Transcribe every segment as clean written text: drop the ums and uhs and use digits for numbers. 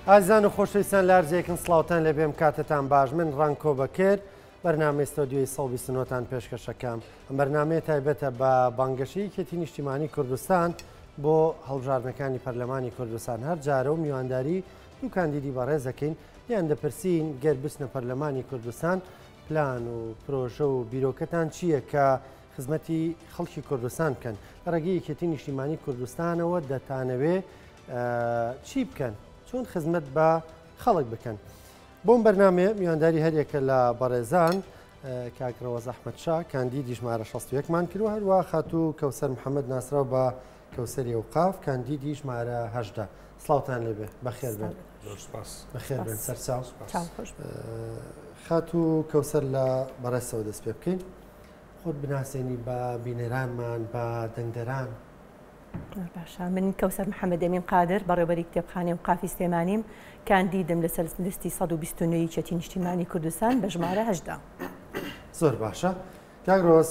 ئازیزان و خۆشەویستان لە هەرجێکن سڵاوتان لێبێم کاتتان باش من ڕەنکۆ بەکر بەرنامەی ستۆدیۆی 129 تان پێشکەشەکەم ئەم بەرنامەیە تایبەتە بە بانگەشەی یەکێتی نیشتیمانی کوردستان بۆ هەڵبژاردنەکانی پەرلەمانی کوردستان هەر جارە و میوانداری دوو کاندیدی بەڕێزەکەین لیان دەپرسین گەر بچنە پەرلەمانی کوردستان پلان و پرۆژە و بیرۆکەتان چییە کە خزمەتی خەڵکی کوردستان بکەن لە ڕێگەی یەکێتی نیشتیمانی کوردستانەوە دەتانەوێ چی بکەن چۆن خزمەت بە خەڵک بکەن بۆم بەرنامەیە میوانداری هەریەکە لە بەڕێزان کاک ڕەوەز ئەحمەد شا کاندیدی ژمارە 61 مان کردووە هەروە خاتوو کەوسەر محەممەد ناسراو بە کەوسەری ئەوقاف کاندیدی ژمارە هەشدا سڵاوتان لێبێ بەخێر بێن بەخێر بێن سەرچاو خاتوو کەوسەر لە بەڕێزەوە دەست پێ بکەین خۆت بناسێنی بە بینەرانمان بە دەنگدەران. باشە من کەوسەر محەممەد ئەمین قادر بەڕێوبەری کتێبخانەی ئەوقافی سلێمانیم کاندیدم لەسەر لیستی 129 یەکێتی نیشتیمانی کوردستان بە ژمارە هەشدا. زۆر باشە کاک ڕۆز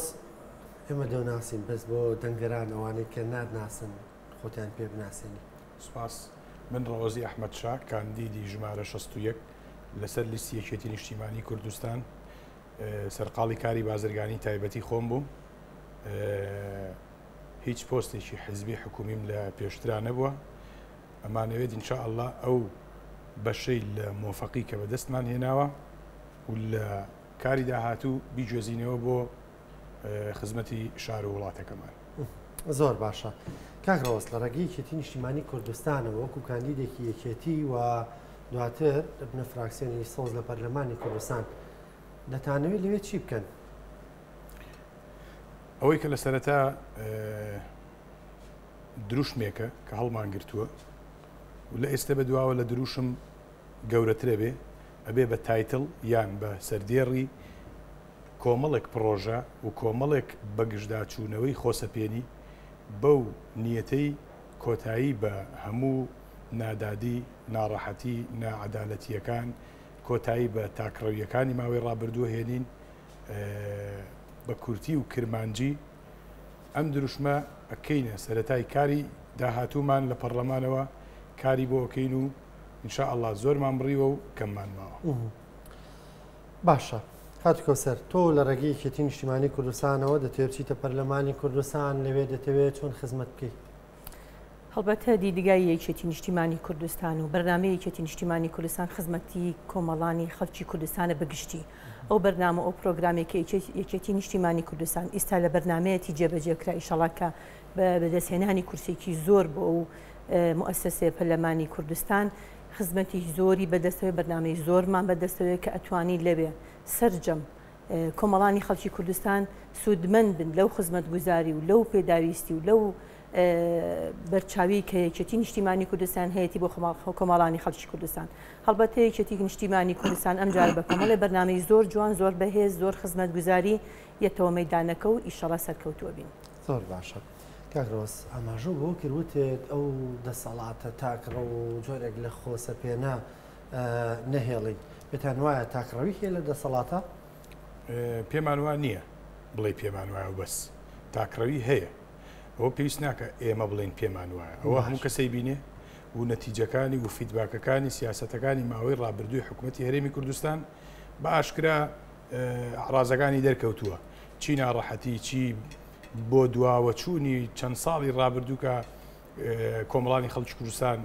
ئێمە دەوناسین بەس بۆ دەنگدەران ئەوانەی کە ناتناسن خۆتیان پێ بناسێنی. سوپاس. من ڕەوەزی ئەحمەد شا کاندیدی ژمارە 61 لەسەر لیستی یەکێتی نیشتیمانی کوردستان سەرقاڵی کاری بازرگانی تایبەتی خۆم بووم هیچ پۆستێکی حزبی حکومیم لە پێشترا نەبووە ئەمانەوێت ان شاء اللە ئەو بەشەی لە مۆفەقی کە بەدەستمان هێناوە و لە کاری داهاتوو بیگوێزینەوە بۆ خزمەتی شار و وڵاتەکەمان. زۆر باشە کاک ڕەوەز لە ڕێگەی یەکێتی نیشتیمانی کوردستانەوە وەکو کاندیدێکی یەکێتی و دواتر دەبنە فراکسیۆنی سەوز لە پەرلەمانی کوردستان دەتانەوێت لەوێ چی بکەن؟ ئەوەی کە لە سەرەتا دروشمێکە کە هەڵمان گرتووە و لە ئێستا بە دواوە لە دروشم گەورەترە بێ ئەبێ بە title یان بە سەردێڕی کۆمەڵێک پڕۆژە و کۆمەڵێک بەگژداچوونەوەی خۆسەپێنی بەو نیەتەی کۆتایی بە هەموو نادادی، ناڕەحەتی، ناعەدالەتییەکان، کۆتایی بە تاکڕەوییەکانی ماوەی ڕابردوو هێنین. بە کورتی و کرمانجی ئەم دروشمە ئەکەینە سەرەتای کاری داهاتوومان لە پەڕلەمانەوە کاری بۆ ئەکەین و ان شاء اللە زۆرمان بڕیوە و کەممان ماوە. باشە خاتوو کەوسەر تۆ لە ڕێگەی یەکێتی نیشتیمانی کوردستانەوە دەتەوێت بچیتە پەرلەمانی کوردستان لەوێ دەتەوێت چۆن خزمەت بکەیت؟ هەڵبەتە دیدگای یەکێتی نیشتیمانی کوردستان و بەرنامەی یەکێتی نیشتیمانی کوردستان خزمەتی کۆمەڵانی خەڵکی کوردستانە بەگشتی ئەو بەرنامە ئەو پرۆگرامێک کە یەکێتی نیشتیمانی کوردستان ئیستا لە بەرنمەیەتی جێبەجێ کرا ئیشەڵا کە بە بەدەستهێنانی کورسێکی زۆر بۆ ئەو موئەسەسەیە پەرلەمانی کوردستان خزمەتی زۆری بەدەستەوەی بەرنامەی زۆرمان بەدەستەوەی کە ئەتوانی لەوێ سەرجەم کۆمەڵانی خەڵکی کوردستان سوودمەند بن لەو خزمەتگوزاری و لەو پێداویستی و لەو بەرچاوی کە یەکێتی نیشتیمانی کوردستان هەیەی بۆ کۆمەڵانی خەڵکی کوردستان. هەڵبەتە یەکێتی نیشتیمانی کوردستان ئەمجارە بە کۆمەڵێ بەرنامەی زۆر جوان، زۆر بەهێز، زۆر خزمەتگوزاری یەتەوە مەیدانەکە و ئیشەڵا سەرکەوتووە بین. زۆر باشە کاک ڕۆز ئاماژەو بەوە کرد وتت ئەو دەسەڵاتە تاکڕەو و جۆرێک لە خۆسەپێنە نەهێڵین پێتان وایە تاکڕەوی هەیە لە دەسەڵاتە؟ پێمان وا نییە بڵێ پێمان وایە و بەس تاکڕەوی هەیە ئەوە پێویست ناکە ئێمە بڵێین پێمان وایە ئەوە هەموو کەسەی بینێ و نەتیجەکانی و فیدباکەکانی سیاسەتەکانی ماوەی ڕابردووی حکوومەتی هەرێمی کوردستان بە ئاشکرا ئەعرازەکانی دەرکەوتووە چی ناڕەحەتی چی بۆ دواوەچوونی چەند ساڵی ڕابردوو کە کۆمەڵانی خەڵکی کوردستان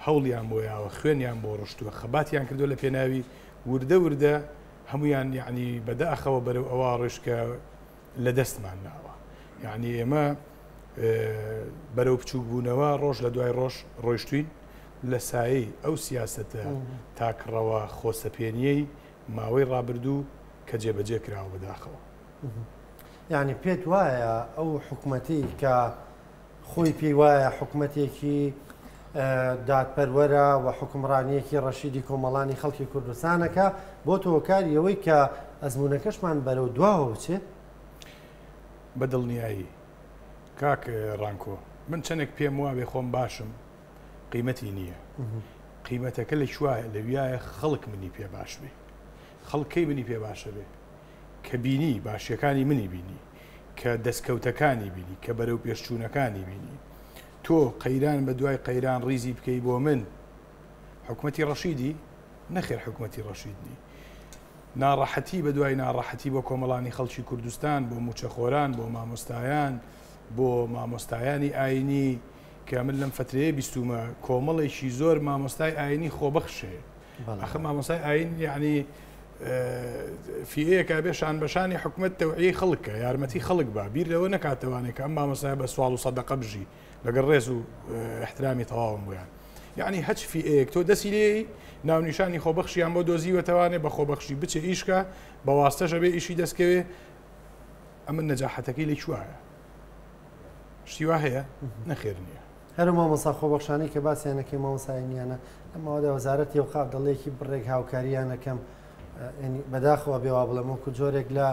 هەوڵیان بۆ یاوە خوێنیان بۆ ڕشتووە خەباتیان کردو لە پێناوی وردە وردە هەمویان یعنی بەداخەوە بەرەو ئەوە ڕۆیشت کە لە دەستمان ناوە یعنی ئێمە بەرەو بچووک بوونەوە ڕۆژ لە دوای ڕۆژ ڕۆیشتوین لە سایەی ئەو سیاسەتە تاکڕەوە خۆسەپێنیەی ماوەی ڕابردوو کە جێبەجێ کراوە بەداخەوە. یعنی پێت وایە ئەو حکومەتی کە خۆی پێی وایە حکومەتێکی دادپەروەرە و حکومڕانیەکی ڕەشیدی کۆمەڵانی خەڵکی کوردستانەکە بۆ تۆکاری ئەوەی کە ئەزمونەکەشمان بەرەو دواوە بچێت؟ بە دڵنیایی کاک ڕانکۆ من چەندێک پێم وابێ خۆم باشم قیمەتی نییە قیمەتەکە لە کوایە لەویایە خەڵک منی پێ باش بێ خەڵکەی منی پێ باشە بێ کە بینی باشیەکانی منی بینی کە دەستکەوتەکانی بینی کە بەرەو پێشچوونەکانی بینی تۆ قەیران بە دوای قەیران ڕیزی بکەی بۆ من. حکومەتی ڕەشیدی؟ نەخێر حکومەتی ڕەشید نی. ناڕەحەتی بە دوای ناڕەحەتی بۆ کۆمەڵانی خەڵکی کوردستان، بۆ مووچەخۆران، بۆ مامۆستایان، بۆ مامۆستایانی ئاینی کە من لەم فترەیە بیستومە کۆمەڵێکی زۆر مامۆستای ئاینی خۆبەخش هەیە. ئەخە مامۆستای ئاین یعنی فیەیەکە بێ شان بەشانی حکومت تەوعیەی خەڵکە یارمەتی خەڵک بە بیر لەوە نەکاتەوانێک کە ئەم مامۆستای بە سواڵ و سەدەقە بژی لەگەڵ ڕێز و احترامی تەواوم بۆیان یعنی هەچ فیئەیەک تۆ دەسی لێی ناونیشانی خۆبەخشیان بۆ دۆزیوەتەوانێ بە خۆبەخشی بچێ ئیشکە بە واستەشە بێ ئیشی دەستکەوێ ئەمن نەجاحەتەکەی لە کوایە شتی وا هەیە نەخێر نییە. هەر ئەو مامۆستا خۆبەخشانەی کە باسیان ئەکەی مامۆستا ئاینیانە لەم ماوەدا وەزارەتی ئەوقاف دەڵێکی بڕێک هاوکاریان ئەکەم یعنی بەداخەوە بێ وا بڵێم وەکو جۆرێک لە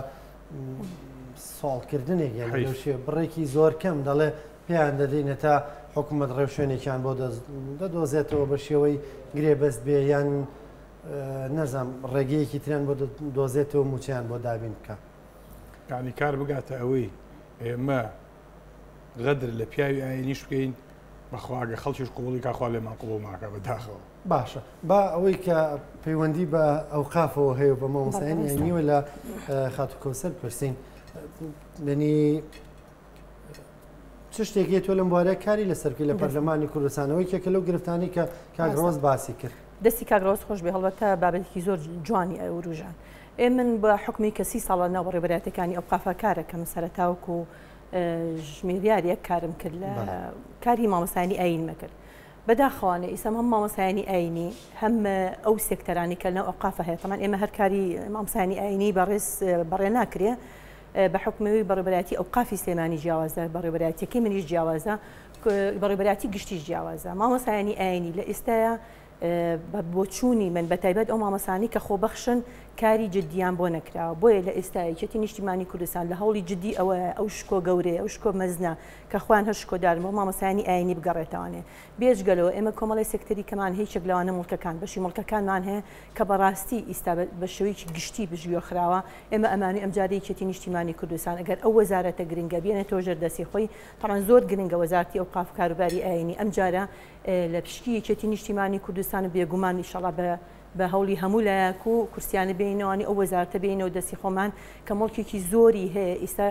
سواڵکردنێک یعنی لەو شێوە بڕێکی زۆر کەم دەڵێ پێیان دەدەینە تا حکوومەت ڕێوشوێنێکیان بۆ دەدۆزێتەوە بە شێوەی گرێبەست بێ یان نەزانم ڕێگەیەکی تریان بۆ دۆزێتەوە مووچەیان بۆ دابین بکە. یعنی کار بگاتە ئەوەی ئێمە غەدر لە پیاوی ئاینیش بکەین بەخوا ئەگەر خەڵکیش قبوڵی کا خوا لێمان قبوڵ ناکا بەداخەوە. باشە با ئەوەی کە پەیوەندی بە ئەوقافەوە هەیە و بە مامۆستایانی ئاینیەوە لە خاتوو کەوسەر پرسین یعنی چ شتێکی تۆ لەم بوارە کاری لەسەر بکەی لە پەرلەمانی کوردستانەوەی کێکە لەو گرفتانی کە کاک ڕۆز باسی کرد. دەستی کاک ڕەوەز خۆش بێ هەڵبەتە بابەتێکی زۆر جوانی وروژان. ئێ من بە حوکمی کە سی ساڵە ناو بەڕێوەبەرایەتیەکانی ئەوقافا کارەکەم سەرەتا وەکو ژمێریارێک کارم کرد لە کاری مامۆستایانی ئایینمە کرد. بەداخەوانە ئیسەم هەم مامۆستایانی ئایینی هەم ئەو سێکتەرانی کە لەناو ئەوقافە هەیە تەمان ئێمە هەر کاری مامۆستایانی ئایینی بەڕێز بەڕێ ناکرێ بە حوکمەوەی بەڕێوەبەرایەتی ئەوقافی سلێمانی جیاوازە بەڕێوەبەرایەتیەکەی منیش جیاوازە بەڕێوەبەرایەتی گشتیش جیاوازە مامۆستایانی ئایینی لە ئێستایا بە بۆچوونی من بە تایبەت ئەو مامۆستایانەی کە خۆبەخشن کاری جدیان بۆ نەکراوە بۆیە لە ئێستا یەکێتی نیشتیمانی کوردستان لە هەوڵی جدی ئەوەیە ئەو شکۆ گەورەیە ئەو شکۆ مەزنە کە خۆیان هەر شکۆدارن بۆ مامۆستایانی ئایینی بگەڕێتەوانێ بێجگە لەوە ئێمە کۆمەڵی سێکتەری کەمان هیچێک لەوانە موڵکەکان بەشی موڵکەکانمان هەیە کە بەڕاستی ئیستا بە شێوەیەکی گشتی پشتگوێ خراوە ئێمە ئەمانوی ئەمجارە یەکێتی نیشتیمانی کوردستان ئەگەر ئەو وەزارەتە گرنگە بێنێتەوە ژێر دەستی خۆی تەبعەن زۆر گرنگە وەزارەتی ئەوقاف کاروباری ئایینی ئەمجارە لە پشکی یەکێتی نیشتیمانی کوردستان و بێگومان ئیشەڵا بە بە هەوڵی هەموو لایەک و کورسیانە بێینەوانی ئەو وەزارەتە بێینەوە دەستی خۆمان کە موڵکێکی زۆری هەیە ئیستا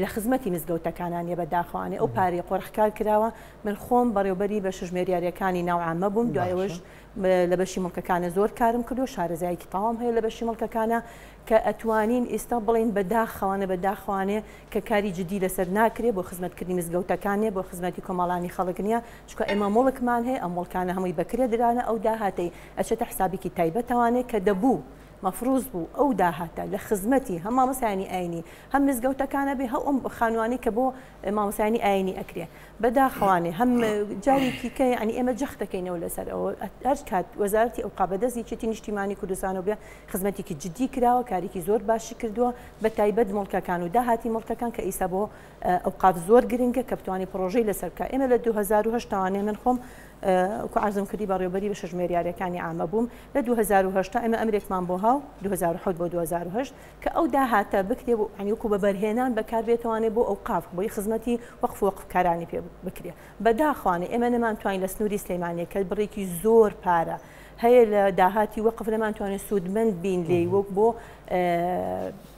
لە خزمەتی مزگەوتەکانا نیە بە داخەوانێ ئەو پارەی قۆرخکار کراوە من خۆم بەڕێوبەری بەشە ژمێریاریەکانی ناو عامە بووم دوای ئەوەش لە بەشی موڵکەکانە زۆر کارم کردووە شارەزایەکی تەواوم هەیە لە بەشی موڵکەکانە کە ئەتوانین ئیستا بڵێین بە داخەوانە بە داخەوانێ کە کاری جدی لەسەر ناکرێ بۆ خزمەتکردنی مزگەوتەکان نیە بۆ خزمەتی کۆمەڵانی خەڵک نیە چونکە ئێمە موڵکمان هەیە ئەم موڵکانە هەمووی بە کرێ درانە ئەو داهاتەی ئەچێتە حسابێکی تایبەتەوانێ کە دەبوو مەفروز بوو ئەو داهاتە لە خزمەتی هەم مامۆستایانی ئاینی هەم مزگەوتەکانە بێ هەو ئەم خانوانەی کە بۆ مامۆستایانی ئاینی ئەکرێ بەداخەوانێ هەم جارێکی کە یعنی ئێمە جەخت دەکەینەوە لەسەر ئەوە هەر کات وەزارەتی ئەوقاف بەدەست یەکێتی نیشتیمانی کوردستانەوە بێ خزمەتێکی جدی کراوە کارێکی زۆر باشی کردووە بە تایبەت موڵکەکان و داهاتی موڵکەکان کە ئیستا بۆ ئەوقاف زۆر گرنگە کە بتوانێت پڕۆژەی لەسەر بکە ئێمە لە 2008 تاوانێ من خۆم وەکو عەرزم کردی بەڕێوبەری بەشە ژمێریاریەکانی عامە بووم لە 2008 ئێمە ئەمرێکمان بۆ هاو 2007 بۆ 2008 کە ئەو داهاتە بکرێ بۆ یانی وەکو بەبەرهێنان بەکاربێتەوانێ بۆ ئەوقاف بۆی خزمەتی وەقف و وەقفکارانی پێ بکرێ بەداخوانێ ئێمە نەمانتوانی لە سنووری سلێمانیە کە بڕێکی زۆر پارە هەیە لە داهاتی وەقف نەمانتوانێت سوودمەند بین لێی وەک بۆ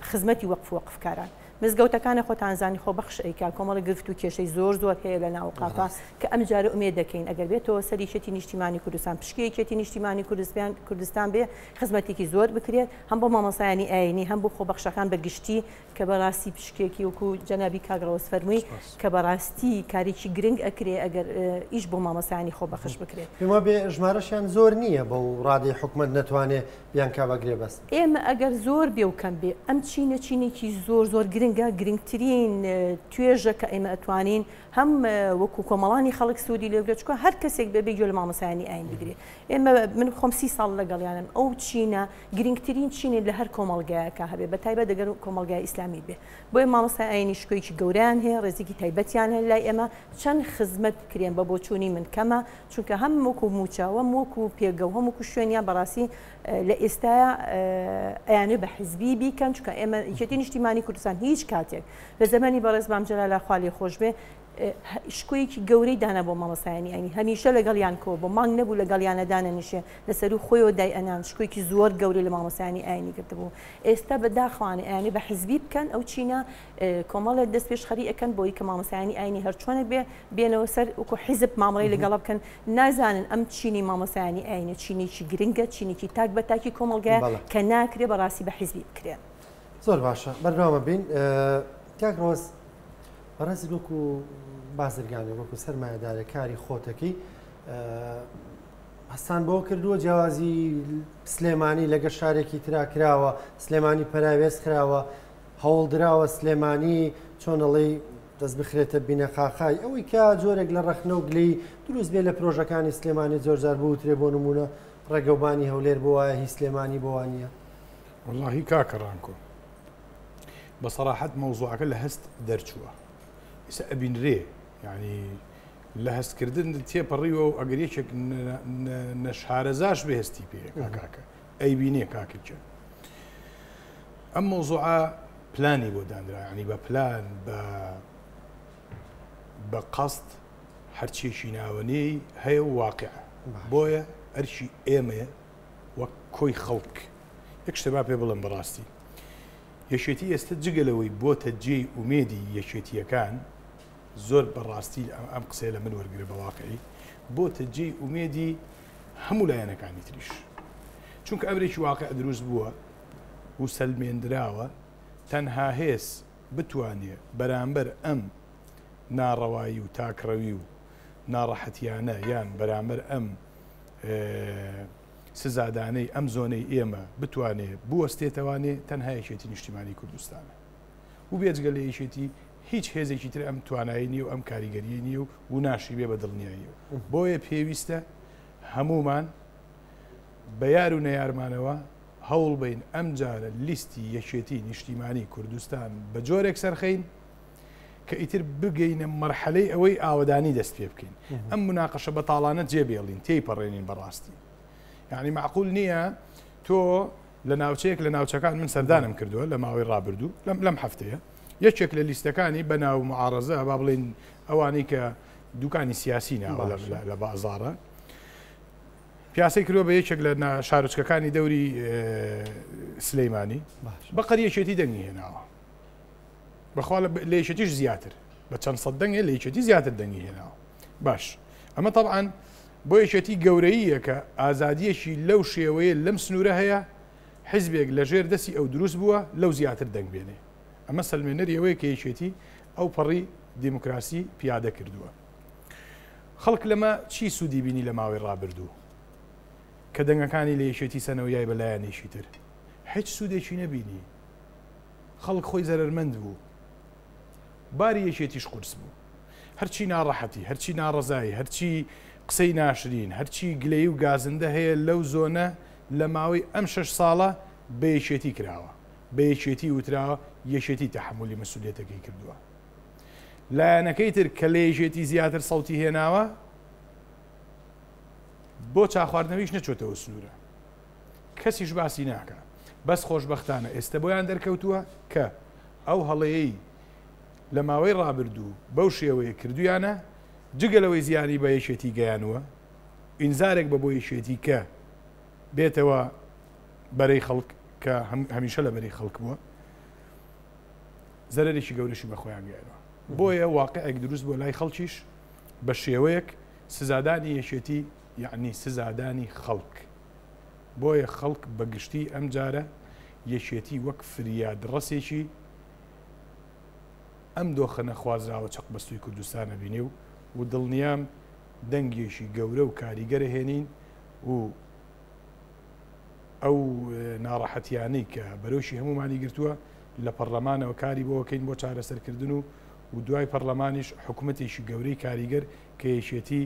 خزمەتی وەقف و وەقفکاران. مزگەوتەکانە خۆتان زانی خۆبەخش ئەیکا کۆمەڵە گرفت و کێشەی زۆر زۆر هەیە لە ناو قافا کە ئەم جارە ئومێد دەکەین ئەگەر بێتەوە سەر یەکێتی نیشتیمانی کوردستان پشکی یەکێتی نیشتیمانی کوردستان کوردستان بێ خزمەتێکی زۆر بکرێت هەم بۆ مامۆستایانی ئاینی هەم بۆ خۆبەخشەکان بە گشتی کە بەڕاستی پشکێکی وەکو جەنابی کاک ڕەوەز فەرمووی کە بەڕاستی کارێکی گرنگ ئەکرێ ئەگەر ئیش بۆ مامۆستایانی خۆبەخش بکرێت. پێم وابێ ژمارەشیان زۆر نییە بەو ڕادەی حکومەت نەتوانێ بیانکا بە گرێبەست. ئێمە ئەگەر زۆر بێ و کەم بێ ئەم چینە چینێکی زۆر زۆر گرنگە، گرنگترین توێژە کە ئێمە ئەتوانین هەم وەکو کۆمەڵانی خەڵک سوودی لێ بگرێت، چونکە هەر کەسێک بێ بێ گوێ لە مامۆستایانی ئایین بگرێ. ئێمە من خۆم سی ساڵ لەگەڵیانم ئەو چینە گرنگترین چینە لە هەر کۆمەڵگایەکا هەبێ بە تایبەت ئەگەر کۆمەڵگای ئیسلامی بێ. بۆیە مامۆستای ئایینی شکۆیەکی گەورەیان هەیە، ڕێزێکی تایبەتیان هەیە لای ئێمە، چەند خزمەت بکرێن بە بۆچوونی من کەمە، چونکە هەم وەکو مووچە و هەم وەکو پێگە و هەم وەکو شوێنیان بەڕاستی لە ئێستایا ئەیانەوێ بە حزبی بیکەن، چونکە ئێمە یەکێتی نیشتیمانی کوردستان هیچ کاتێک لە زەمەنی بەڕێز مام جەلالا خوا لێ خۆش بێ. شکۆیەکی گەورەی دانا بۆ مامۆستایانی ئاینی، هەمیشە لەگەڵیان کۆ بوو، مانگ نەبوو لەگەڵیانە دانەنیشێ، لە سەروو خۆیەوە دایئەنان، شکۆیەکی زۆر گەورەی لە مامۆستایانی ئاینی گرتبوو. ئێستا بە داخەوانە ئەیانەوێ بە حزبی بکەن ئەو چینە، کۆمەڵێک دەستپێشخەری ئەکەن بۆی کە مامۆستایانی ئاینی هەرچۆنێک بێ بێنەوە سەر وەکو حیزب مامەڵەی لەگەڵا بکەن، نازانن ئەم چینی مامۆستایانی ئاینە چینێکی گرنگە، چینێکی تاک بە تاکی کۆمەڵگایە کە ناکرێ بەڕاستی بە حیزبی بکرێ. زۆر باشە بەردەوامە بین کاک ڕۆز بەڕێزت وەکو بازرگانێک وەکو سەرمایەدارێک کاری خۆتەکەی هەستان بۆ کردووە جیاوازی سلێمانی لەگە شارێکی ترا کراوە سلێمانی پەراوێز خراوە هەوڵدراوە سلێمانی چۆنەڵی دەست بخرێتە بینەقاقای ئەوەی کە جۆرێک لە ڕەخنە و گلەی دروست بێ لە پرۆژەکانی سلێمانی زۆرجار بوترێ بۆ نمونە ڕێگەوبانی هەولێر بۆ وایە هی سلێمانی بۆ وانە. وەڵاهی کاکە ڕانکۆ بە سەراحەت مەوزوعەکە لە هەست دەرچووە ئیسا ئەبینرێ یعنی لە هەستکردن تێپەڕیوە و ئەگەر یەکێک نەشارەزاش بێ هەستی پێ کاکە ئەیبینێ کاکە ئەم مەوزوعە پلانی بۆ دانرا ینی بە پلان بە بە قەست هەرچیەکی ناوەنەی هەیە و واقع بۆیە ئەرکی ئێمەیە وەک کۆی خەڵک یەک شتە با پێ بڵێم بەڕاستی یەکێتی ئێستا جگە لەوەی بۆتە جێی ئومێدی یەکێتیەکان زۆر بەڕاستی ئەم قسەیە لە من وەرگرە بە واقعی بۆتە جێی ئومێدی هەموو لایەنەکانی تریش چونکە ئەمرێکی واقع دروست بووە و سەلمێندراوە تەنها هێز بتوانێ بەرامبەر ئەم ناڕەوایی و تاکڕەوی و ناڕەحەتیانە یان بەرامبەر ئەم سزادانەی ئەم زۆنەی ئێمە بتوانێ بوەستێتەوانێ تەنها یەکێتی نیشتیمانی کوردستانە و بێجگە لە یەکێتی هیچ هێزێکی تر ئەم توانایی نیە و ئەم کاریگەریی نیە و و ناشی بێ بە دڵنیاییەوە بۆیە پێویستە هەمومان بە یار و نەیارمانەوە هەوڵ بین ئەم جارە لیستی یەکێتی نیشتیمانی کوردستان بە جۆرێک سەرخەین کە ئیتر بگەینە مەرحەلەی ئەوەی ئاوەدانی دەست پێ بکەین ئەم مناقەشە بەتاڵانە جێ بێڵین تێی پەڕێنین بەڕاستی یعنی معقول نییە تۆ لە ناوچەیەک لە ناوچەکان من سەردانم کردووە لە ماوەی ڕابردوو لەم لەم هەفتەیە یەکێک لە لیستەکانی بە ناو معارەزە با بڵێن ئەوانەی کە دوکانی سیاسی ناوە لە بازاڕە پیاسەی کردووە بە یەکێک لە شارۆچکەکانی دەوری سلەیمانی بەقەر یەکێتی دەنگی هێناوە بەخوا لە یەکێتیش زیاتر بە چەند سەد دەنگێ لە یەکێتی زیاتر دەنگی هێناوە باش ئەمە طبعاان بۆ یەکێتی گەورەییە کە ئازادیەکی لەو شێوەیە لەم سنوورە هەیە حیزبێک لە ژێر دەستی ئەو دروست بووە لەو زیاتر دەنگ بێنێ ئەمە سەلمێنەری ئەوەیە کە یەکێتی ئەو پەڕی دیموکراسی پیادە کردووە خەڵک لەمە چی سوودی بینی لە ماوەی ڕابردوو کە دەنگەکانی لە یەکێتی سەنەوە یای بە لایەنێکی تر هیچ سوودێکی نەبینی خەڵک خۆی زەرەرمەند بوو، باری یەکێتیش قورس بوو. هەرچی ناڕەحەتی، هەرچی ناڕەزایی، هەرچی قسەی ناشرین، هەرچی گلەیی و گازندە هەیە لەو زۆنە لە ماوەی ئەم شەش ساڵە بە یەکێتی کراوە، بە یەکێتی وتراوە، یەکێتی تەحەمولی مەسولیەتەکەی کردووە. لایەنەکەی تر کە لە یەکێتی زیاتر سەوتی هێناوە، بۆ چاخواردنەوەیش نەچۆتەوە سنوورە. کەسیش باسی ناکا بەس خۆشبەختانە ئێستە بۆیان دەرکەوتووە کە ئەو هەڵەیەی لە ماوەی ڕابردوو بەو شێوەیە کردویانە جگە لەوەی زیانی بە یەکێتی گەیانووە ئینزارێک بە بۆ یەکێتی کە بێتەوە بەرەی خەڵک کە هەمیشە لە بەرەی خەڵک بووە زەرەرێکی گەورەشی بە خۆیان گەیانوە بۆیە واقعێک دروست بۆ لای خەڵکیش بە شێوەیەک سزادانی یەکێتی یەعنی سزادانی خەڵک. بۆیە خەڵک بە گشتی ئەمجارە یەکێتی وەک فریادڕەسێکی ئەم دۆخە نەخوازراوە چەقبەستووی کوردستان ئەبینێ و و دڵنیام دەنگێکی گەورە و کاریگەر ئەهێنین و ئەو ناڕەحەتیانەی کە بەرۆکی هەمومانی گرتووە لە پەڕلەمانەوە کاری بۆ ئەکەین بۆ چارەسەرکردن و و دوای پەڕلەمانیش حکومەتێکی گەورەی کاریگەر کە یەکێتی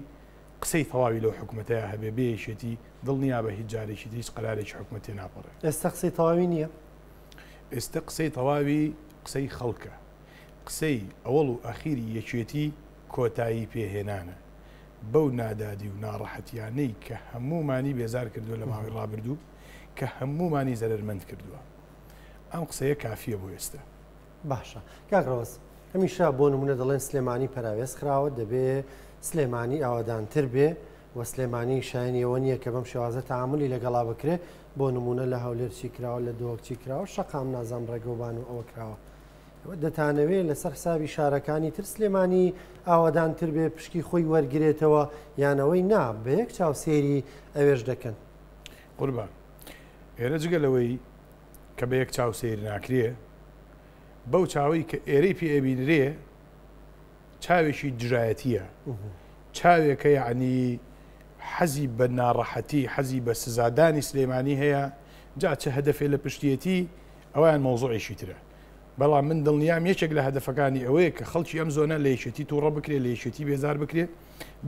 قسەی تەواوی لەو حکومەتەیا هەبێ بێ یەکێتی دڵنیابە هیچ جارێکی تر هیچ قەرارێکی حکومەت تێناپەڕێ. ئێستا قسەی تەواوی نییە؟ ئێستا قسەی تەواوی قسەی خەڵکە. قسەی ئەوەڵ و ئەخیری یەکێتی کۆتایی پێ هێنانە بەو نادادی و ناڕەحەتیانەی کە هەموومانی بێزار کردووە لە ماوەی ڕابردوو کە هەموومانی زەرەرمەند کردووە. ئەم قسەیە کافیە بۆ ئێستا. باشە کاک ڕەوەز. هەمیشە بۆ نمونە دەڵێن سلێمانی پەراوێز خراوە دەبێ سلێمانی ئاوادانتر بێ و سلێمانی شایەنی ئەوە نییە کە بەم شێوازە تەعامولی لەگەڵا بکرێ، بۆ نموونە لە هەولێر چی کراوە، لە دهۆک چی کراوە، شەقام نازانم ڕێگەوبان و ئەوە کراوە. ئێوە دەتانەوێ لەسەر حسابی شارەکانی تر سلێمانی ئاوەدانتر بێ، پشکی خۆی وەرگرێتەوە یان ئەوەی نا بە یەک چاو سەیری ئەوێش دەکەن؟ قوربان ئێرە جگە لەوەی کە بە یەک چاو سەیر ناکرێ، بەو چاوەی کە ئێرەی پێ ئەبینرێ، چاوێکی دژایەتییە، چاوێکە یەعنی حەزی بە ناڕەحەتی، حەزی بە سزادانی سلێمانی هەیە، جا چ هەدەفێ لە پشتیەتی ئەویان مەوزوعێکی ترە. بەڵام من دڵنیام یەکێک لە هەدەفەکانی ئەوەیە کە خەڵکی ئەم زۆنە لە یەکێتی تووڕە بکرێ، لە یەکێتی بێزار بکرێ،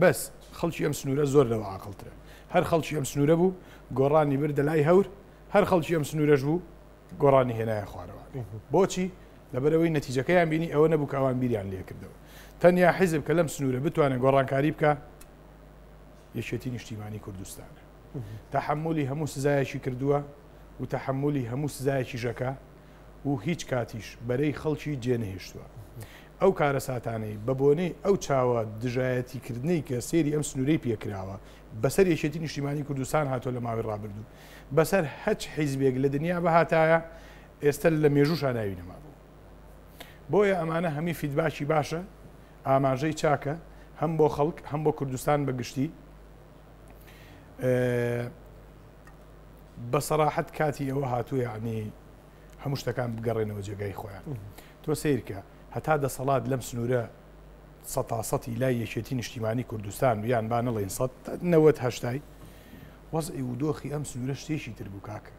بەس خەڵکی ئەم سنوورە زۆر لەوە عاقڵترە. هەر خەڵکی ئەم سنوورە بوو گۆڕانی بردە لای هەور، هەر خەڵکی ئەم سنوورەش بوو گۆڕانی هێنایە خوارەوە. بۆچی؟ لەبەرئەوەی نەتیجەکەیان بینی ئەوە نەبوو کە ئەوان بیریان لێکردەوە. تەنیا حیزب کە لەم سنوورە بتوانێت گۆڕانکاری بکا یەکێتی نیشتیمانی کوردستانە. تەحەمولی هەموو سزایەکی کردووە و تەحەمولی هەموو سزایەکیش ئەکا و هیچ کاتیش بەرەی خەڵکی جێنەهێشتووە. ئەو کارەساتانەی بە بۆنەی ئەو چاوە دژایەتیکردنەی کە سەیری ئەم سنوورەی پێکراوە بەسەر یەکێتی نیشتیمانی کوردستان هاتووە لە ماوەی ڕابردوو بەسەر هەچ حیزبێک لە دنیا بهاتایە ئێستە لە مێژووشا ناوی نەمابوو. بۆیە ئەمانە هەمی feedback ی باشە، ئاماژەی چاکە هەم بۆ خەڵک هەم بۆ کوردستان بە گشتی. بە سەراحەت کاتی ئەوە هاتووە یعنی هەموو شتەکان بگەڕێنەوە جێگای خۆیان. تۆ سیرکە هەتا دەسەڵات لەم سنوورە سەتاسەتی لای یەکێتی نیشتیمانی کوردستان یان با نەڵێن سەد نەوەت هەشتای وەزعی و دۆخی ئەم سنوورە شتێکی تر بوو کاکە.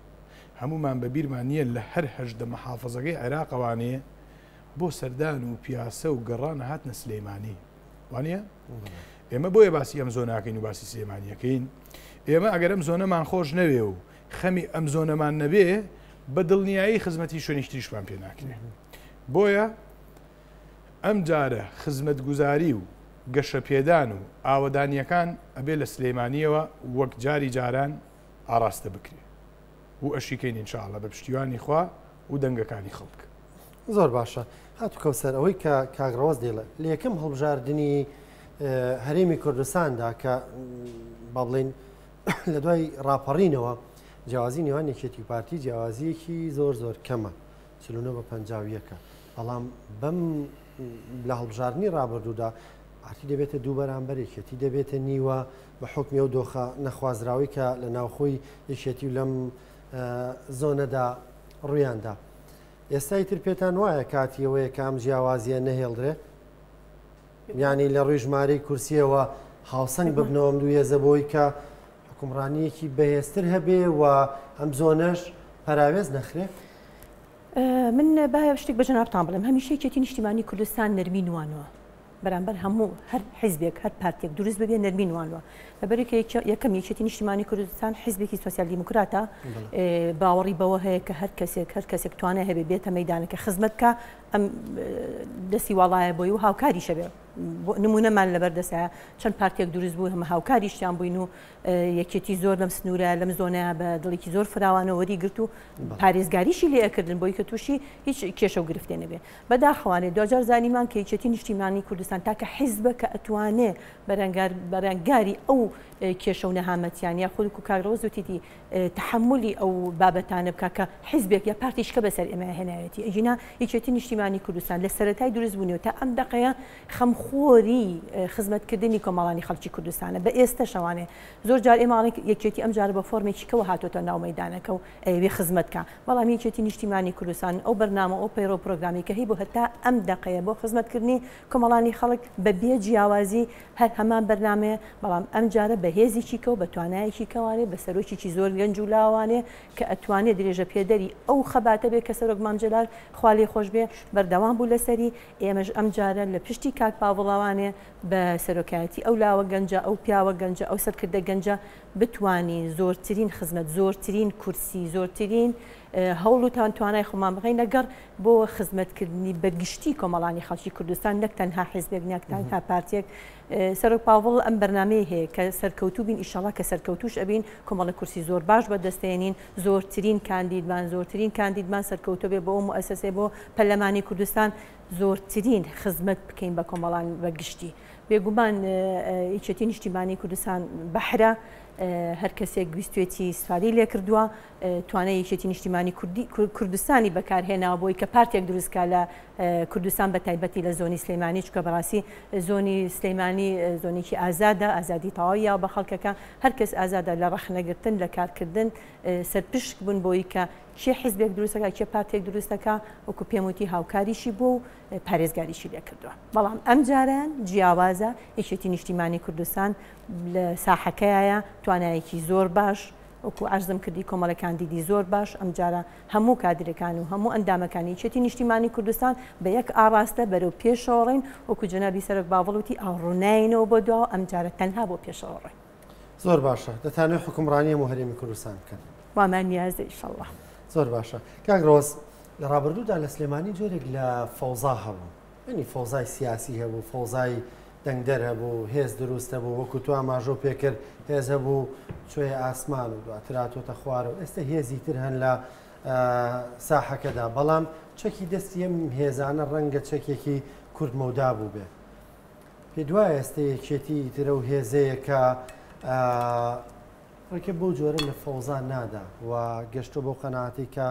هەموومان بە بیرمان نییە لە هەر 18 محافزەکەی عێراقەوانێ بۆ سەردان و پیاسە و گەڕان هاتنە سلەیمانی وانە؟ ئێمە بۆیە باسی ئەم زۆناکەین و باسی سلێمانیەکەین ئێمە ئەگەر ئەم زۆنەمان خۆش نەوێ و خەمی ئەم زۆنەمان نەبێ بە دڵنیایی خزمەتی شوێنێکی تریشمان پێ ناکرێ بۆیە ئەم جارە خزمەتگوزاری و گەشەپێدان و ئاوەدانیەکان ئەبێ لە سلەیمانیەوە وەک جاری جاران ئاراستە بکرێ و ئەشیکەین ان شاء اللە بە پشتیوانی خوا و دەنگەکانی خەڵک. زۆر باشە خاتوو کەوسەر ئەوەی کە کاک ڕەوەز دەیڵێ لە یەکەم هەڵبژاردنی هەرێمی کوردستاندا کە با بڵێین لە دوای ڕاپەڕینەوە جیاوازی نێوان یەکێتی و پارتی جیاوازیەکی زۆر زۆر کەمە 49 بە 51 بەڵام بەم لە هەڵبژاردنی ڕابردوودا پارتی دەبێتە دوو بەرامبەر یەکێتی دەبێتە نیوە بە حوکمی ئەو دۆخە نەخوازراوەی کە لە ناوخۆی یەکێتی و لەم زۆنەدا ڕوویاندا. ئێستای تر پێتان وایە کاتی ئەوەیە کە ئەم جیاوازیە نەهێڵدرێ؟ یانی لە ڕووی ژمارەی کورسیەوە هاوسەنگ ببنەوە ئەم دوو هێزە بۆی کە حکومڕانیەکی بەهێزتر هەبێ و ئەم زۆنەش پەراوێز نەخرێ؟ من با شتێک بە جەنابتان بڵێم هەمیشە یەکێتی نیشتیمانی کوردستان نەرمی نوانوە بەرامبەر هەموو هەر حیزبێک هەر پارتێک دروست ببێ نەرمی نوانوە لەبەرێک یەکەم یەکێتی نیشتیمانی کوردستان حیزبێکی سۆسیال دیموکراتە باوەڕی بەوە هەیە کە هەر کەسێک هەر کەسێک توانای هەبێ بێتە مەیدانەکە خزمەت بکە ئەم دەستی واڵایە بۆی و هاوکاریشە بێ نمونەمان لەبەر دەسە چەند پارتێک دروست بوو هەمە هاوکاریشیان بووین و یەکێتی زۆر لەم سنوورە لەم زۆنەیە بە دڵێکی زۆر فراوانەوە وەری گرت و پارێزگاریشی لێ ئەکردن بۆی کە تووشی هیچ کێشە و گرفتێ نەبێ. بەداخەوانێ دواجار زانیمان کە یەکێتی نیشتیمانی کوردستان تاکە حیزبە کە ئەتوانێ بەرەنگار بەرەنگاری ئەو کێشە و نەهامەتیان یا خود و کاک ڕەوەز وتیتی تەحەمولی ئەو بابەتانە بکا کە حیزبێک یا پارتیشکە بەسەر ئێمە هێناوێتی ئەگینا یەکێتی نیشتیمانی کوردستان لە سەرەتای دروست بوونیەوە تا ئەم دەقەیە خەمخۆری خزمەتکردنی کۆمەڵانی خەڵکی کوردستانە بە ئێستەشەوانێ زۆر جار ئێمە ئەڵێن یەکێتی ئەم جارە بە فۆرمێکی کەوە هاتۆتە ناو مەیدانەکە و ئەیەوێ خزمەت کا بەڵام یەکێتی نیشتیمانی کوردستان ئەو بەرنامە ئەو پەیڕەو پرۆگرامی کە هەیبوو هەتا ئەم دەقەیە بۆ خزمەتکردنی کۆمەڵانی خەڵک بە بێ جیاوازی هەر هەمان بەرنامەیە بەڵام ئەم جارە بە هێزێکی کەو بە توانایەکی کەوانێ بە سەرۆکێکی زۆر گەنج و لاوانێ کە ئەتوانێ درێژە پێدەری ئەو خەباتە بێ کە سەرۆک مام جەلال خوا لێ خۆش بێ بەردەوام بوو لەسەری ئێمەش ئەم جارە لە پشتی کاک پاڤڵەوانێ بە سەرۆکایەتی ئەو لاوە گەنجە، ئەو پیاوە گەنجە، ئەو سەرکردە گەنجە بتوانین زۆرترین خزمەت، زۆرترین کورسی، زۆرترین. هەوڵ و توانای خۆمان بخەینە گەڕ بۆ خزمەتکردنی بە گشتی کۆمەڵانی خەڵکی کوردستان نەک تەنها حیزبێک نەک تەنها پارتێک. سەرۆک پاڤڵ ئەم بەرنامەی هەیە کە سەرکەوتوو بین ئیشەڵا کە سەرکەوتوش ئەبین کۆمەڵە کورسی زۆر باش بەدەستێنین زۆرترین کاندیدمان زۆرترین کاندیدمان سەرکەوتوو بێ بۆ ئەو موئەسەسەیە بۆ پەرلەمانی کوردستان زۆرترین خزمەت بکەین بە کۆمەڵان بە گشتی. بێگومان یەکێتی نیشتیمانی کوردستان بەحرە هەر کەسێک ویستێتی ئیسفادەی لێکردووە توانای یەکێتی نیشتیمانی کوردی کوردستانی بەکارهێناوە بۆی کە پارتێک دروستکا لە کوردستان بە تایبەتی لە زۆنی سلەیمانی چکە بەڕاستی زۆنی سلەیمانی زۆنێکی ئازادە ئازادی تەواوی یاوە بە خەڵکەکە هەر کەس ئازادە لە ڕەخنەگرتن لە کارکردن سەرپشک بوون بۆی کە کێ حیزبێک دروستەکە کێ پارتێک دروستەکە وەکو پێم وتی هاوکاریشی بوو و پارێزگاریشی لێکردووە بەڵام ئەم جارەیان جیاوازە یەکێتی نیشتیمانی کوردستان لە ساحەکەیە توانایەکی زۆر باش وەکو عەرزم کردی کۆمەڵە کاندیدی زۆر باش ئەمجارە هەموو کادرەکان و هەموو ئەندامەکانی یەکێتی نیشتیمانی کوردستان بە یەک ئاڕاستە بەرەو پێشەوە ڕۆین وەکو جەنابی سەرۆک باڤڵ وتی ئاوڕناینەوە بۆ دواوە ئەمجارە تەنها بۆ پێشەوە ڕۆین. زۆر باشە دەتانەوێت حوکمڕانی هەموو هەرێمی کوردستان بکەن؟ وامان نیازە ئیشەڵڵا. زۆر باشە کاک ڕۆز لە ڕابردوودا لە سلێمانی جۆرێک لە فەوزا هەبوو یعنی فەوزای سیاسی هەبوو فەوزای دەنگدەر هەبوو، هێز دروست هەبوو، وەکو تۆ ئاماژەو پێکرد هێز هەبوو چۆیە ئاسمان و دواتر هاتۆتە خوارەوە، ئێستا هێزی تر هەن لە ساحەکەدا، بەڵام چەکی دەستی ئەم هێزانە ڕەنگە چەکێکی کورت مەودا بووبێ. پێت وایە ئێستا یەکێتی ئیتر ئەو هێزەیە کە ڕێکە بەو جۆرە لە فەوزا نادا و گەشتۆ بەو قەناعەتەی کە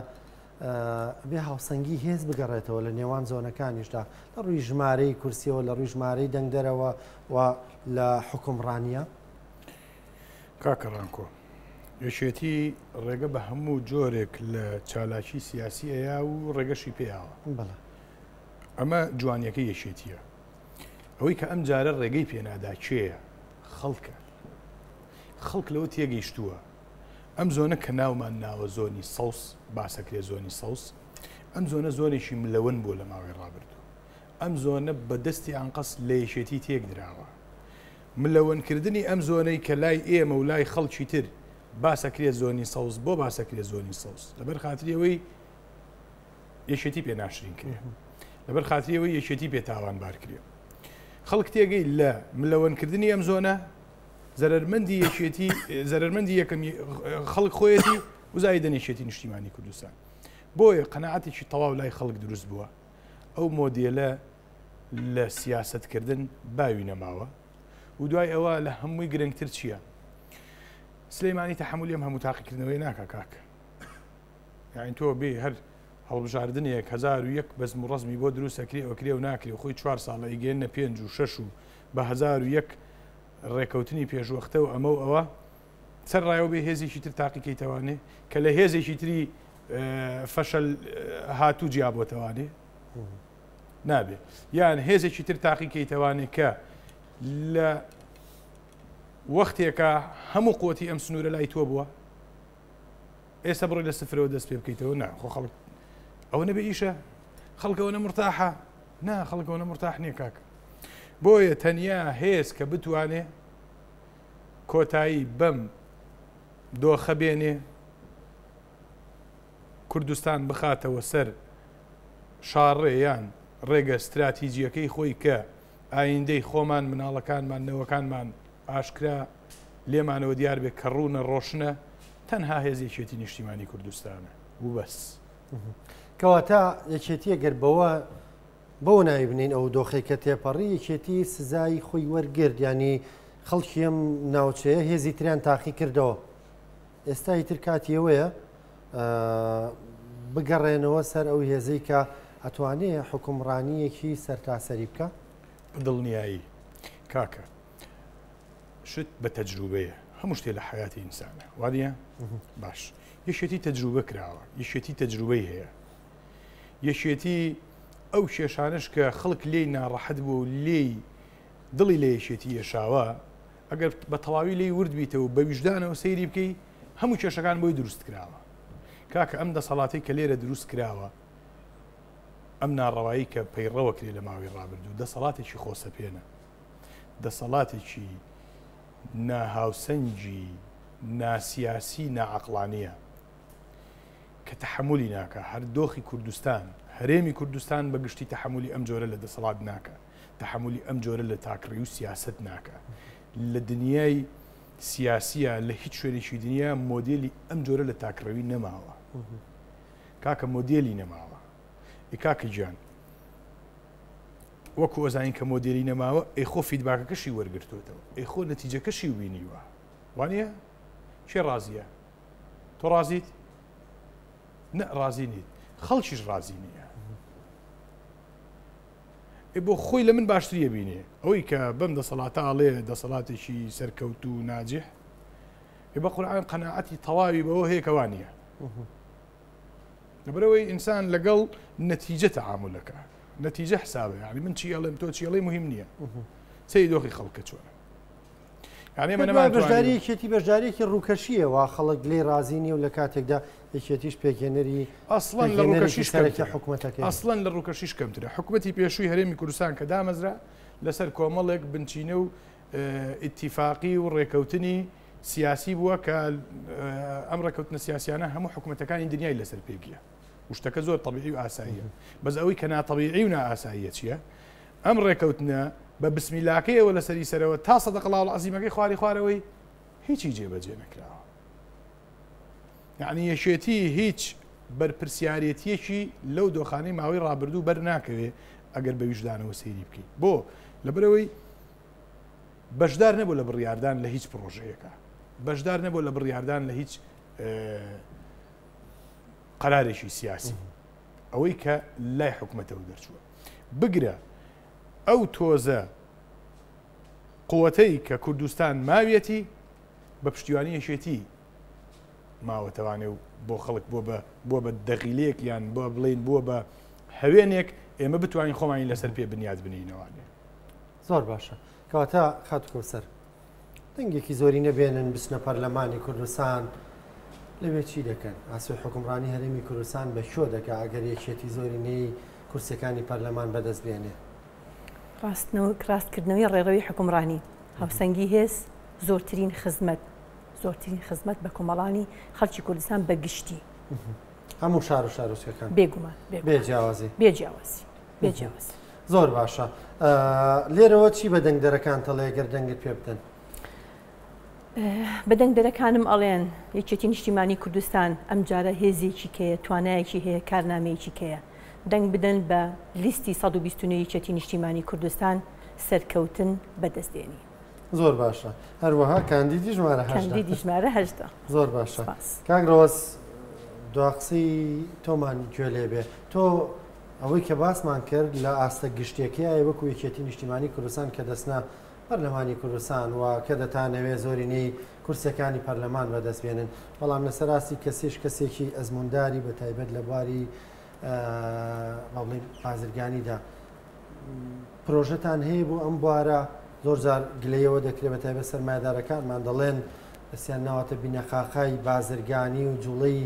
ئەبێ هاوسەنگی هێز بگەڕێتەوە لە نێوان زۆنەکانیشدا لە ڕووی ژمارەی کورسیەوە لە ڕووی ژمارەی دەنگدەرەوە و لە حوکمڕانیە؟ کاکە ڕانکۆ یەکێتی ڕێگە بە هەموو جۆرێک لە چالاکی سیاسی ئەیا و ڕێگەشی پێیاوە بەڵێ. ئەمە جوانیەکەی یەکێتیە ئەوەی کە ئەم جارە ڕێگەی پێنادا کێیە خەڵکە خەڵک لەوە تێگەیشتووە ئەم زۆنە کە ناومان ناوە زۆنی سەوز، باسەکرێ زۆنی سەوز، ئەم زۆنە زۆنێکی ملەون بووە لە ماوەی ڕابردوو. ئەم زۆنە بە دەستی ئانقەست لە یەکێتی تێکدراوە. ملەونکردنی ئەم زۆنەی کە لای ئێمە و لای خەڵکی تر باسەکرێ زۆنی سەوز، بۆ باسەکرێ زۆنی سەوز؟ لەبەر خاتری ئەوەی یەکێتی پێ ناشرین کرێ. لەبەر خاتری ئەوەی یەکێتی پێ تاوانبار کرێ. خەڵک تێگەی لە ملەوەنکردنی ئەم زۆنە زەرەرمەندی یەکێتی زەرەرمەندی یەکەم خەڵک خۆیەتی و زایدەن یەکێتی نیشتیمانی کوردستان بۆیە قەناعەتێکی تەواو لای خەڵک دروست بووە ئەو مۆدێلە لە سیاستکردن باوی نەماوە و دوای ئەوە لە هەمووی گرنگتر چییە؟ سلەیمانی تەحملی ئەم هەموو تاقیکردنەوەی ناکە کاک یاین تۆ بێ هەر هەڵبژاردنێک 1001 بەزم و ڕەزمی بۆ دروست ئەکرێ ئەکرێ و ناکرێ خۆی چوار ساڵە ئیگەێنە پێنج و شەش و بە 1001 ڕێکەوتنی پێشوەختە و ئەمە و ئەوە سەر ڕایەوە بێ هێزێکی تر تاقیکەیتەوانێ کە لە هێزێکی تری فەشەل هاتوو جیابۆتەوانێ نابێ یان هێزێکی تر تاقیکەیتەوانێ کە لە وەختێکە هەموو قوتی ئەم سنوورە لای تۆ بووە ئێستا بڕۆی لە سفرەوە دەست پێ بکەیتەوە نا خۆ خەڵک ئەوە نەبێ ئیشە خەڵکەوە نە مرتاحە نا خەڵکەوە نە مرتاح نییە کاک بۆیە تەنیا هێز کە بتوانێ کۆتایی بەم دۆخە بێنێ کوردستان بخاتەوە سەر شاڕێ یان ڕێگە ستراتیجیەکەی خۆی کە ئایندەی خۆمان مناڵەکانمان نەوەکانمان ئاشکرا لێمانەوە دیار بێ کە ڕوونە ڕۆشنە تەنها هێز یەکێتی نیشتیمانی کوردستانە و بەس. کەواتە یەکێتی ئەگەر بەوە بەوە ناوی بنین ئەو دۆخەی کە تێپەڕی یەکێتی سزای خۆی وەرگرت ینی خەڵکی ئەم ناوچەیە هێزی تریان تاقی کردەوە ئێستا ئیتر کاتی ئەوەیە بگەڕێنەوە سەر ئەو هێزەی کە ئەتوانێ حکومڕانیەکی سەرتاسەری بکە دڵنیایی کاکە شت بە تەجروبەیە هەموو شتێ لە حیاتی ئینسانە وانە باش یەکێتی تەجروبە کراوە یەکێتی تەجروبەی هەیە یەکێتی ئەو کێشانش کە خەڵک لێی ناڕەحەت بوو و لێی دڵی لە یەکێتی یەشاوە ئەگەر بە تەواوی لێی ورد بیتەوە بە ویژدانەوە سەیری بکەی هەموو کێشەکان بۆی دروست کراوە کاکە ئەم دەسەڵاتی کە لێرە دروست کراوە ئەم ناڕەوایی کە پەیڕەوە کرێ لە ماوەی ڕابردوو دەسەڵاتێکی خۆسەپێنە دەسەڵاتێکی ناهاوسەنگی ناسیاسی ناعەقڵانییە. کە تەحەمولی ناکا، هەر دۆخی کوردستان، هەرێمی کوردستان بە گشتی تەحەمولی ئەم جۆرە لە دەسەڵات ناکا، تەحەمولی ئەم جۆرە لە تاکڕی و سیاسەت ناکا. لە دنیای سیاسیە لە هیچ شوێنێکی دنیا مۆدێلی ئەم جۆرە لە تاکڕەوی نەماوە. کاکە مۆدێلی نەماوە. ئێ کاکە گیان وەکو ئەزانین کە مۆدێلی نەماوە، ئەی خۆ فیدباکەکەشی وەرگرتووەتەوە، ئەی خۆ نەتیجەکەشی بینیوە. وانە؟ کێ ڕازیە؟ تۆ ڕازیت؟ نە ڕازی نیت خەڵکیش ڕازی نییە ئێ بۆ خۆی لە من باشتریە بینێ ئەوەی کە بەم دەسەڵاتە ئاڵێ دەسەڵاتێکی سەرکەوت و ناجح ئێ بە قورآن قەناعەتی تەواوی بەوە هەیە کە وانە لەبەرەوەی ئینسان لەگەڵ نەتیجە تەعاملەکە نەتیجە حسابە یعنی من چی ئەڵێم تۆ چی ئەڵێ مهم نییە سەی دۆخی خەڵکە چۆنە بەشداری یەکێتی بەشداریەکی ڕووکەشیە وا خەڵک لێی ڕازی نیە و لە کاتێکدا یەکێتیش پێکهێنەری ئەسڵەن لە ڕووکەشیش سەرەکی حکومەتەکەی ئەسڵەن لە ڕووکەشیش کەمترە حکومەتی پێشووی هەرێمی کوردستان کە دامەزرا لەسەر کۆمەڵێک بنچینە و ئیتیفاقی و ڕێکەوتنی سیاسی بووە کە ئەم ڕێکەوتنە سیاسیانە هەموو حکومەتەکانی دنیای لەسەر پێگیە و شتەکە زۆر تەبیعی و ئاساییە بەس ئەوەی کە ناتەبیعی و نائاساییە چییە؟ ئەم ڕێکەوتنە بە بسمیلاکەیەوە لەسەری سەرەوە تا صدق اللە العظیمەکەی خواری خوارەوەی هیچی جێبەجێ نەکراوە یعنی یەکێتی هیچ بەرپرسیارێتیەکی لەو دۆخانەی ماوەی ڕابردوو بەر ناکەوێ ئەگەر بە ویژدانەوە سەیری بکەیت بۆ لەبەرەوەی بەشدار نەبوو لە بڕیاردان لە هیچ پرۆژەیەەکە بەشدار نەبوو لە بڕیاردان لە هیچ قەرارێکی سیاسی ئەوەی کە لای حکومەتەوە دەرچووە بگرە ئەو تۆزە قوتەی کە کوردستان ماویەتی بە پشتیوانی یەکێتی ماوەتەوانێ و بۆ خەڵک بۆ بە بۆ بە دەغیلێک یان بۆ بڵین بووە بە هەوێنێک ئێمە بتوانین خۆمانی لەسەر پێ بنیات بنینەوانێ زۆر باشە کەواتە خاتو کەوسەر دەنگێکی زۆری نەبێنن بچنە پەرلەمانی کوردستان لەوێ چی دەکەن؟ ئاسۆی حوکمڕانی هەرێمی کوردستان بە کوێ دەگا ئەگەر یەکێتی زۆرینەی کورسیەکانی پەرلەمان بەدەست بێنێ؟ ڕاستکردنەوەی ڕێڕەوی حوکمڕانی، هاوسەنگی هێز، زۆرترین خزمەت، زۆرترین خزمەت بە کۆمەڵانی خەڵکی کوردستان بە گشتی. هەموو شار و شارۆچکەکان. بێگومان. بێ جیاوازی. بێ جیاوازی. بێ جیاوازی. زۆر باشە. لێرەوە چی بە دەنگدەرەکان تەڵێ گەر دەنگت پێ بدەن؟ بە دەنگدەرەکانم ئەڵێن یەکێتی نیشتیمانی کوردستان ئەمجارە هێزێکی کەیە، توانایەکی هەیە، کارنامەیەکی کەیە. دەنگ بدەن بە لیستی 129 یەکێتی نیشتیمانی کوردستان سەرکەوتن بەدەست دێنی. زۆر باشە هەروەها کاندیدی ژمارە هەژدە. کاندیدی ژمارە 18. زۆر باشە کاک ڕەوەز دوا قسەی تۆمان گوێ لێ بێ تۆ ئەوەی کە باسمان کرد لە ئاستە گشتیەکەی وەکو یەکێتی نیشتیمانی کوردستان کە دەچنە پەرلەمانی کوردستان و کە دەتانەوێ زۆرینەی کورسیەکانی پەرلەمان بەدەست بێنن بەڵام لەسەر ئاستی کەسیش کەسێکی ئەزمونداری بە تایبەت لە بواری با بڵێین بازرگانیدا پرۆژەتان هەیە بۆ ئەم بوارە؟ زۆر جار گلەیەوە دەکرێت بە تایبەت سەرمایەدارەکانمان دەڵێن دەستیان ناوەتە بینەقاقای بازرگانی و جوڵەی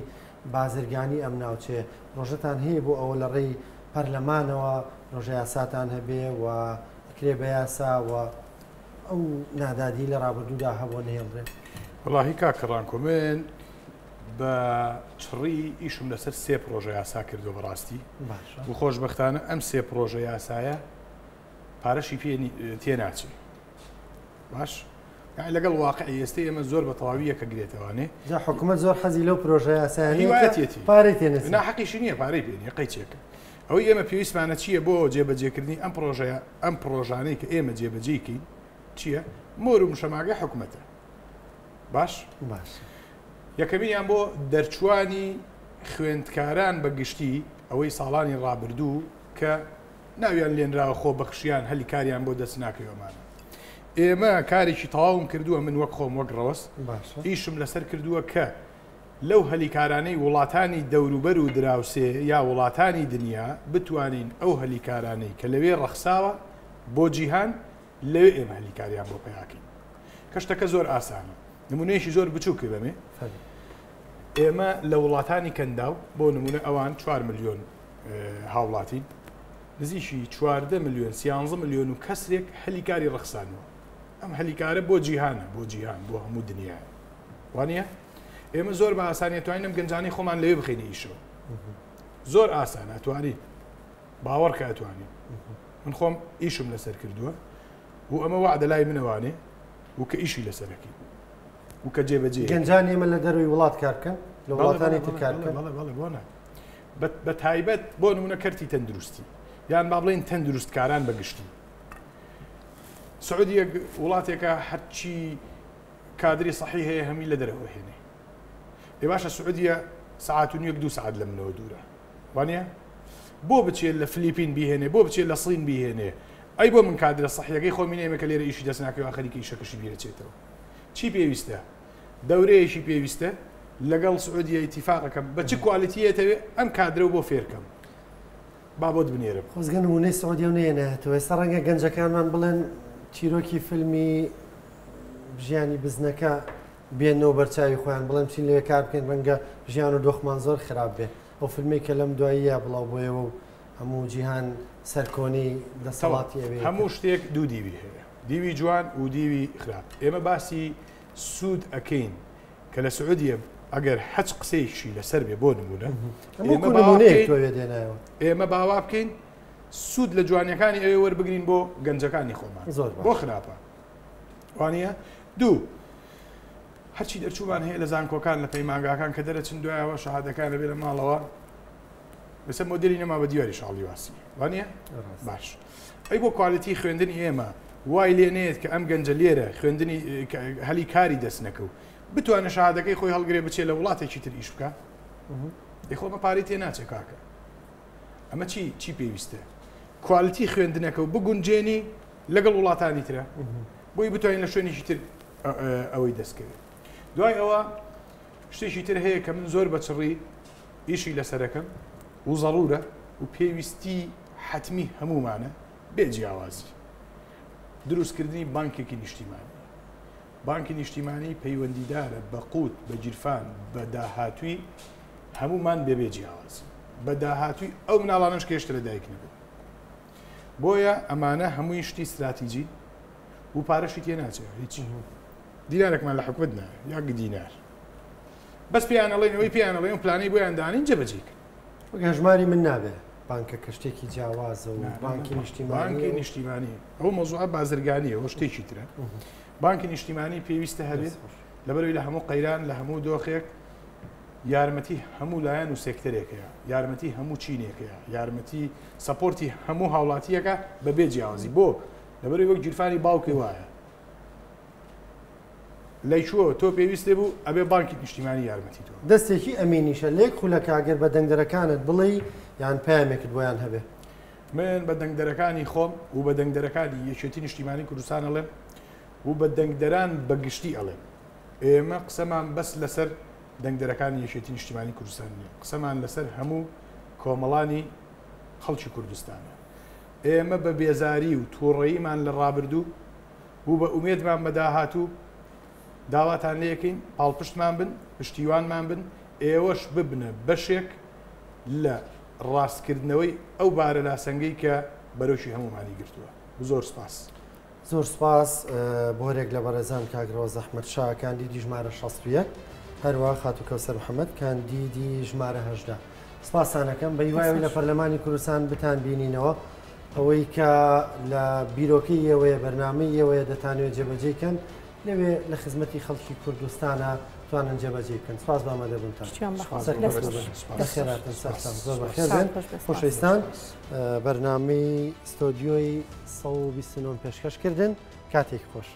بازرگانی ئەم ناوچەیە. پرۆژەتان هەیە بۆ ئەوە لە ڕێی پەرلەمانەوە پرۆژە یاساتان هەبێ و بکرێ بە یاسا و ئەو نادادی لە ڕابردوودا هەبووە نەهێڵرێ؟ وەڵاهی کاکە ڕانکۆ من بە چڕی ئیشم لەسەر سێ پرۆژە یاسا کردووە بەڕاستی و خۆشببختانە ئەم سێ پرۆژە یاسایە پارەشی پێ تێناچێ باش لەگەڵ واقعی ئێستا ئێمە زۆر بە تەواوی یەکە گرێتەوانێ جا حکوومەت زۆر حەزی لەو پرۆژە یاسایەتیەتی پارەی تێنەچێ ناحەقیشی نییە پارەی پێ نییە قەیچێکە ئەوەی ئێمە پێویستمانە چییە بۆ جێبەجێکردنی ئەم پرۆژەیە ئەم پرۆژانەی کە ئێمە جێبەجێکەین چییە مۆر و مشەماگەی حکوومەتە باش باش یەکەمینیان بۆ دەرچوانی خوێندکاران بە گشتی ئەوەی ساڵانی ڕابردوو کە ناویان لێنراوە خۆ بەخشیان هەلی کاریان بۆ دەست ناکەوێمانە ئێمە کارێکی تەواوم کردووە من وەک خۆم وەک ڕەوەست ئیشم لەسەر کردووە کە لەو هەلیکارانەی وڵاتانی دەوروبەر و دراوسێ یا وڵاتانی دنیا بتوانین ئەو هەلیکارانەی کە لەوێ ڕەخساوە بۆ جیهان لەوێ ئێمە هەلی کاریان بۆ پەیاکەین کە شتەکە زۆر ئاسانە نمونەیەکی زۆر بچووک بەمێ ئێمە لە وڵاتانی کەنداو بۆ نمونە ئەوان 4 ملیۆن هاوڵاتین نزیکی 14 ملیۆن 13 ملیۆن و کەسرێک هەلی کاری ڕەخسانەوە ئەم هەلیکارە بۆ جیهانە بۆ جیهان بۆ هەموو دنیاە وانە؟ ئێمە زۆر بە ئاسانی ئەتوانین ئەم گەنجانەی خۆمان لەوێ بخەینە ئیشەوە. زۆر ئاسانە ئەتوانین. باوەڕکە ئەتوانین. من خۆم ئیشم لەسەر کردووە و ئەمە وەعدە لای منەوانێ و کە ئیشی لەسەرەکەین و کە جێبەجێ گەنجان ئێمە لە دەروی وڵات کار بکەن لە وڵاتانی تر کار بکەن بەڵێ بۆ نا بە تایبەت بۆ نمونە کەرتی تەندروستی یان با بڵێین تەندروستکاران بە گشتی سعودیە وڵاتێکە هەرچی کادری سەحی هەیە هەمی لە دەرەوە هێنێ ئێ باشە سعودیە سەعات و نیوێک دوو سەعات لە منەوە دوورە وانە بۆ بچێت لە فلیپین بیهێنێ بۆ بچێت لە سین بیهێنێ ئەی بۆ من کادرە سەحیەکەی خۆمی نێمە کە لێرە ئیشی دەست ناکەوە خەریکە ئیشەکەشی بیرەچێتەوە چی پێویستە دەورەیەکی پێویستە لەگەڵ سعودیە ئیتیفاقەکەم بە چ quality یەتەوێ ئەم کادرە بۆ فێرکەم با بۆت بنێرم. خۆزگە نموونەی سعودیە و نەیەنایەتەوە ئێستا ڕەنگە گەنجەکانمان بڵێن چیرۆکی فیلمی ژیانی بزنەکە بێنەوە بەرچاوی خۆیان بڵێن بچین لەوێ کار بکەین ڕەنگە ژیان و دۆخمان زۆر خراپ بێ ئەو فیلمەی کە لەم دواییە بڵاو بۆیەوە و هەموو جیهان سەرکۆنەی دەسەڵاتی ئەوێ هەموو شتێک دوو دیوی هەیە دیوی جوان و دیوی خراپ ئێمە باسی سوود ئەکەین کە لە سعودیە ئەگەر هەچ قسەیەکشی لەسەر بێ بۆ نمونە ئێمە باوا بکەین سوود لە جوانیەکانی ئەوێ وەربگرین بۆ گەنجەکانی خۆمان زۆر بۆ خراپە وانە دوو هەرچی دەرچوومان هەیە لە زانکۆکان لە پەیمانگاکان کە دەرەچن دوایەوە شەهادەکان لەبێ لە ماڵەوە بەسە مۆدلی نەما بە دیواری شاڵی واسی وانە باش ئەی بۆ quality خوێندنی ئێمە وای لێ نێت کە ئەم گەنجە لێرە خوێندنی هەلی کاری دەست نەکەو بتوانێت شەهادەکەی خۆی هەڵگرێ بچێت لە وڵاتێکی تر ئیش بکە ئەی خۆ بە پارەی تێ ناچێ کاکە ئەمە چی چی پێویستە quality خوێندنەکە و بگونجێنی لەگەڵ وڵاتانی ترە بۆی بتوانین لە شوێنێکی تر ئەوەی دەستکەوێت دوای ئەوە شتێکی تر هەیە کە من زۆر بە چڕی ئیشی لەسەرەکەم و زەڕورە و پێویستی حەتمی هەموومانە بێ جیاوازی دروستکردنی بانکێکی نیشتیمانی بانکی نیشتیمانی پەیوەندیدارە بە قوت بە گیرفان بە داهاتووی هەموومان بێ بێ جیاوازی بە داهاتووی ئەو مناڵانەش کە هێشتا لە دایک نەبوون بۆیە ئەمانە هەمووی شتی ستراتیجی و پارەشی تێ ناچێت هیچ دینارێکمان لە حکومت نایە یەک دینار بەس پێیان ئەڵێن ئەوەی پێیان ئەڵێن و پلانەی بۆیان دانین جێبەجێی کەن. وەک هەژماری من نابێ بانکەکە شتێکی جیاوازە و بانکی نیشتیمانی بانکی نیشتیمانی ئەو مەوزوعە بازرگانیە ئەوە شتێکی ترە بانکی نیشتیمانی پێویستە هەبێت لەبەرەوەی لە هەموو قەیران لە هەموو دۆخێک یارمەتی هەموو لایەن و سێکتەرێکەیە یارمەتی هەموو چینێکەیە یارمەتی support ی هەموو هاوڵاتیەکە بەبێ جیاوازی بۆ لەبەرەوەی وەک گیرفانی باوکی وایە لە کوێوە تۆ پێویستێ بوو ئەبێ بانکی نیشتیمانی یارمەتی تۆ. دەستێکی ئەمینیشە لە یەک خولەکا گەر بە دەنگدەرەکانت بڵێی یان پەیامێکت بۆیان هەبێ. من بە دەنگدەرەکانی خۆم و بە دەنگدەرەکانی یەکێتی نیشتیمانی کوردستان ئەڵێم و بە دەنگدەران بە گشتی ئەڵێم ئێمە قسەمان بەس لەسەر دەنگدەرەکانی یەکێتی نیشتیمانی کوردستان نییە قسەمان لەسەر هەموو کۆمەڵانی خەڵکی کوردستانە ئێمە بە بێزاری و تووڕەییمان لە ڕابردوو و بە ئومێدمان بە داهاتوو داواتان لێکەین پاڵپشتمان بن، پشتیوانمان بن، ئێوەش ببنە بەشێک لە ڕاستکردنەوەی ئەو بارە لاسەنگەی کە بەرۆکی هەموومانی گرتووە. زۆر سپاس. زۆر سپاس بۆ هەرێک لە بەڕێزان کاک ڕەوەز ئەحمەد شا کاندیدی ژمارە 61 هەروە خاتوو کەوسەر محەممەد کاندیدی ژمارە 18 سپاسانەکەم بە هیوایەوەی لە پەرلەمانی کوردستان بتان بینینەوە ئەوەی کە لە بیرۆکەی ئێوەیە، بەرنامەی ئێوەیە دەتانەوێت جێبەجێی کەن، لەوێ لە خزمەتی خەڵکی کوردستانا توانن جێبەجێی بکەن. سپاس بۆ ئامادەبوونتان. سەرکەوتوو بن. بەخێرهاتن سەرتان. زۆر بەخێر بێن. خۆشەویستان بەرنامەی ستۆدیۆی 129 پێشکەش کردن. کاتێکی خۆش.